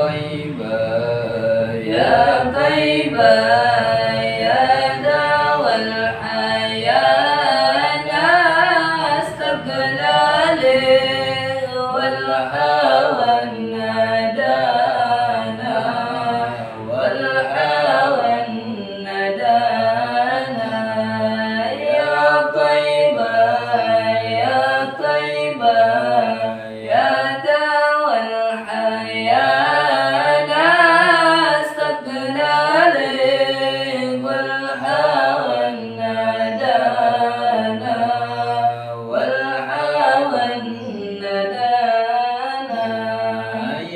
طيبة يا طيبة يا دواء الحياة استقلالي والهوى نادانا والهوى نادانا يا طيبة يا طيبة يا دواء الحياة استقلالي والهوى نادانا والهوى نادانا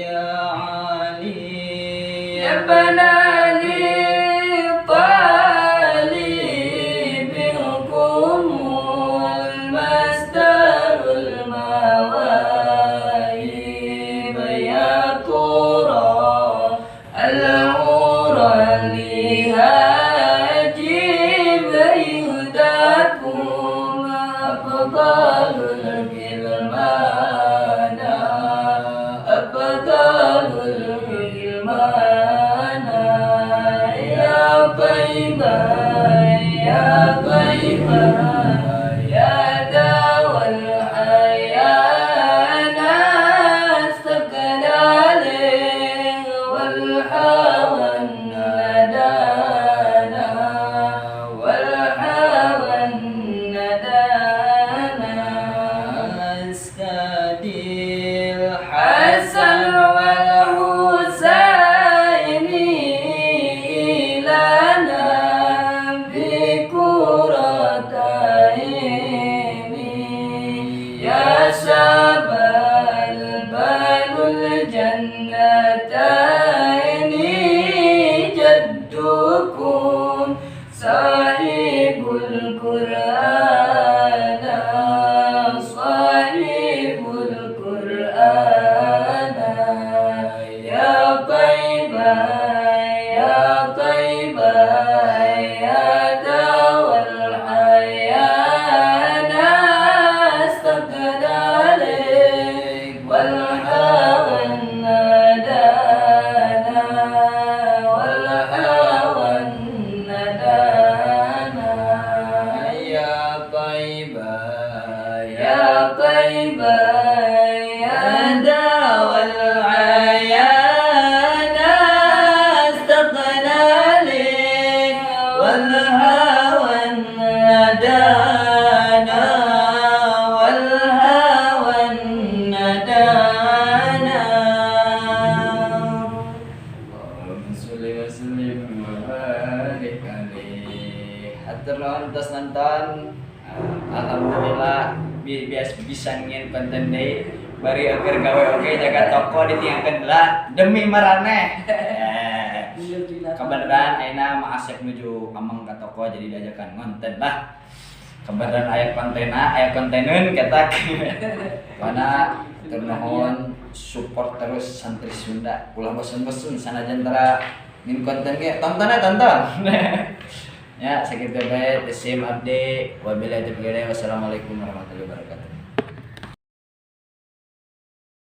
يا علي يا ابن علي طالب منكم المصدر المواهب يا ترى العورى لهاجب يهداكم أفضل الغلمان أفضل الغلمان يا طيبة يا طيبة يا دواء الحياة استقلالي والهوى نادانا والهوى نادانا أستاذي الحسن والحسين لنا بكرة عيني يا شباب بنو الجنتين جدكم صاحب القرآن صاحب القرآن يا طيبة يا طيبة يا دواء الحياة استقلالي والهوى نادانا والهوى نادانا يا طيبة يا طيبة يا دواء العيان استقلالي والهوى نادانا والهوى نادانا. اللهم صل وسلم وبارك عليه. Hatur nuhun tos nonton. Alhamdulillah biasa bisa ngin konten deui bari agar gawe oge jaga toko ditinggalkeun heula demi maraneh. Kebenaran ayeuna Mang Asep nuju ameng ka toko, jadi diajakan ngonten lah. Kebenaran aya kontena, aya konteneun ketak. Mana hatur nuhun, support terus Santri Sunda, ulah bosen-bosen sanajan tara ngin konten ge tonton ya, tonton. Ya, sakitu bae the same update. Wabillahi taufiq, wassalamualaikum warahmatullahi wabarakatuh.